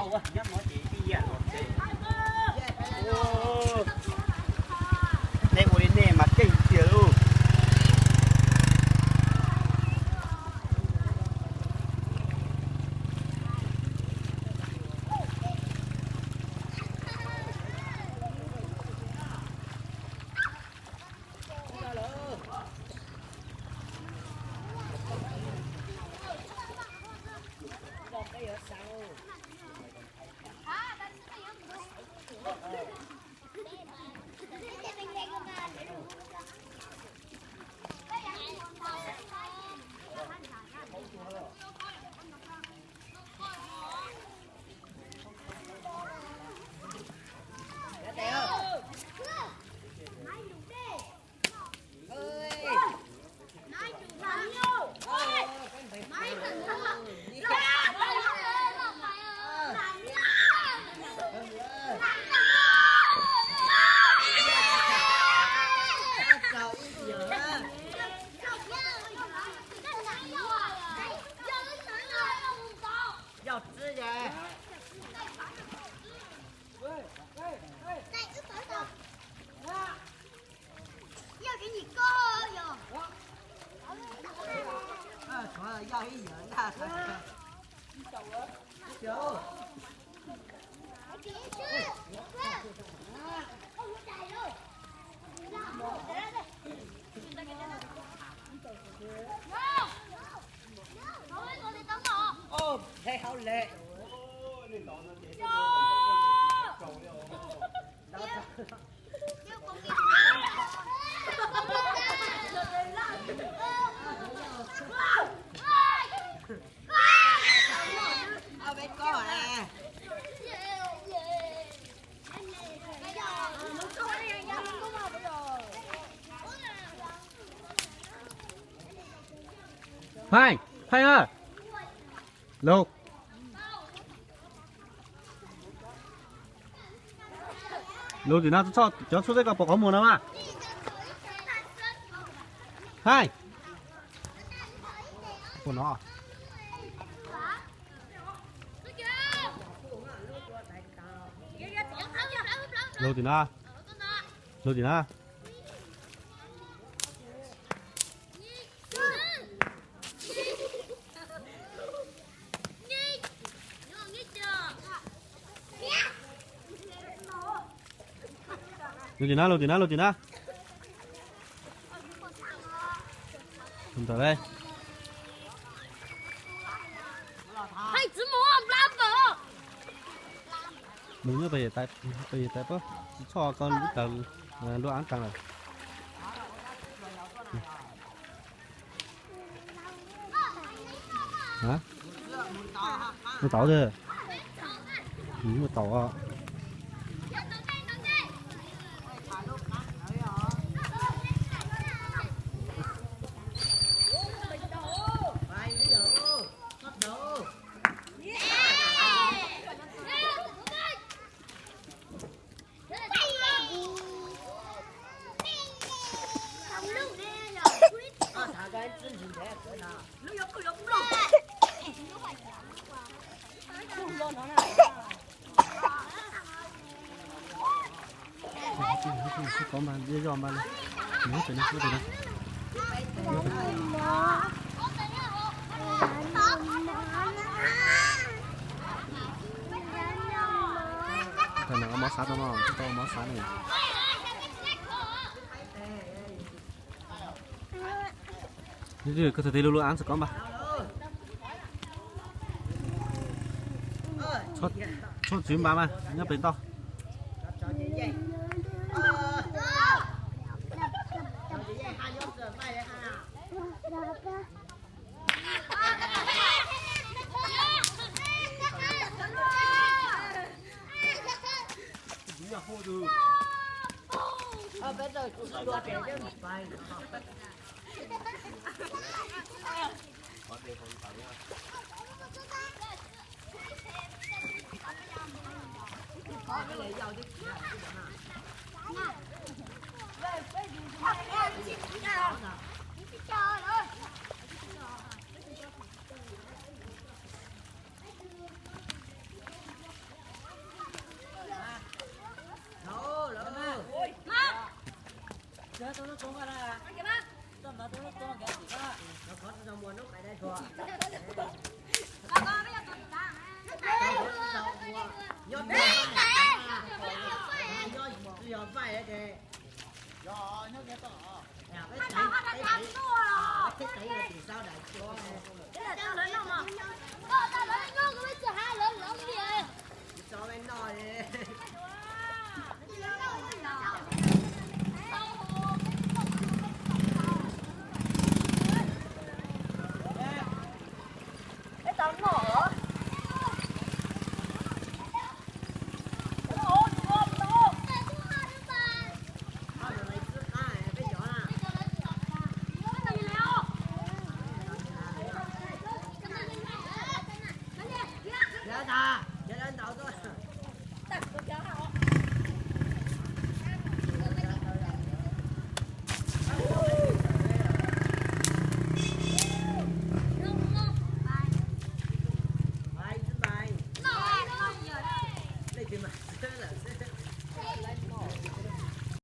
Nyob no ces ib yam los ces, nej ua li nej mas keej tiag lauj. Pheej, Pheej a, Lug, Lug tim no, cov tshuaj tej koj pom qhov muag no mas. Pheej, no, Lug tim no, Lug tim no. Lug tim no, Lug tim no, Lug tim no. Ntawm le, nws nyob pem, pem tais pob, tsis txhob ko lub taws, lub av tag lawm. Muaj taub, muaj taub. Tau mov xav tau no, tau mov xav no. Koj tus twg li lub av txog koj npaj. Tshuaj txwv npaj mas nyob pem toj. Nyob, nyob, nyob, yog vaij ces, yog, nyob, nyob, peb teev, peb teev, peb teev tim sab daim tsuag. Tso peb noj li. Peb tau noj